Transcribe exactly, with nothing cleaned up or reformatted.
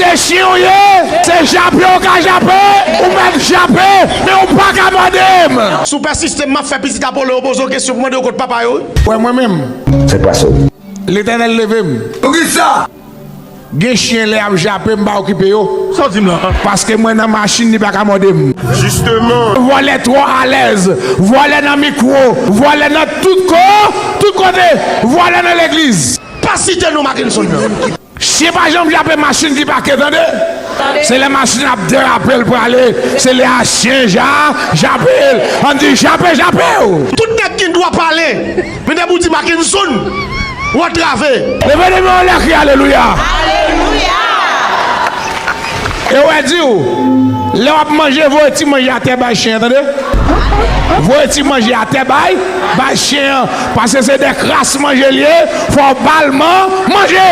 Se chen w ye, se jape w ka jape, ou mèt jape, men ou pa ka mòde m. Si w pèsiste, m ap fè pitit Apollo yo poze w kesyon pou mande w kot papa yo. Wè mwen menm. Se pa sa. Letènèl leve m. Poukisa? Gen chen lè y ap jape m, m pa okipe yo. Sa w di m la? Paske mwen nan machin, li pa ka mòde m. Jisteman. Vòlè twò alèz. Vòlè nan mikwo. Vòlè nan tout ko, tout kote. Vòlè nan legliz. Pa site non Mackenson nan. Chen pa janm jape machin ki pake, tande. Se lè machin ap derape l prale, se lè a chen ja jape l. Ann di jape, jape w. Tout nèg gen dwa pale. Men depi w di Mackenson, w antrave. Leve de men w anlè, kri alelouya. Alelouya. E w wè di w, lè w ap manje, voye ti manje atè bay chen an, tande. Voye ti manje atè bay, bay chen an. Paske se de kras manje l ye, fò w ba l man, manje.